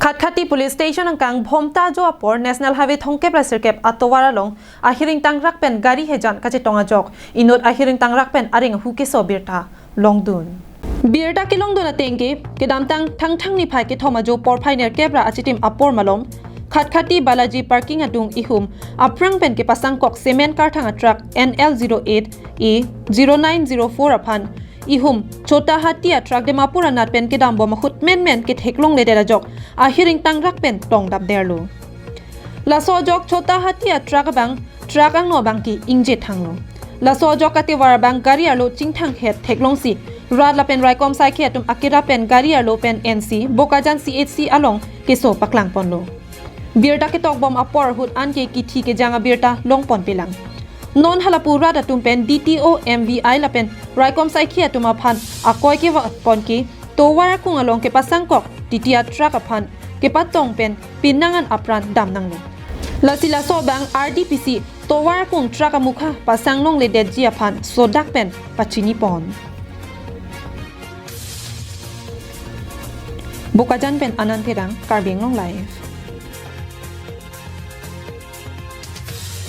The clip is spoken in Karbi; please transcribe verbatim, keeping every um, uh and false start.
Khatkhati Police Station angkang Bhomta ajo apor National Highway thomkep ra sirkep atovar along ahir ingtangrak pen gari hejan kachetong ajok inut ahir ingtangrak pen areng ahu keso birta longdun. Birta kelongdun ateng ke kedamtang Thangthang niphai kethom ajo porphai nerkep ra achitim apor malom Khatkhati Balaji Parking adung ihum aphrang pen kepasangkok cement karthang atruck N L zero eight A zero nine zero four aphan ihum Chota Hathi atruck Dimapur anat pen kedambom ahut menmen ketheklongledet ajok ahir ingtangrak pen tongdapderlo. Laso ajok Chota Hathi atruck abang truck angno abangke ingje thanglo. Laso ajok atovar abang gari arlo chingthang het theklongsi rat lapen raikom saikhi atum akira pen gari arlo pen ensi Bokajan C H C along keso paklangponlo. Birta ketokbom apor ahut anke kithi kejang abirta longponpelang. Non halapu rat atum pen D T O, M V I lapen raikom saikhi atum aphan akoi kevangpon ke tovar akung along kepasangkok T T R truck aphan kepatong pen pinangan apran damnanglo. Lasi laso abang R D P C tovar akung truck amukha pasanglongledetji aphan sodak pen pachinipon. Bokajan pen Anand Terang, Karbi Anglong Live.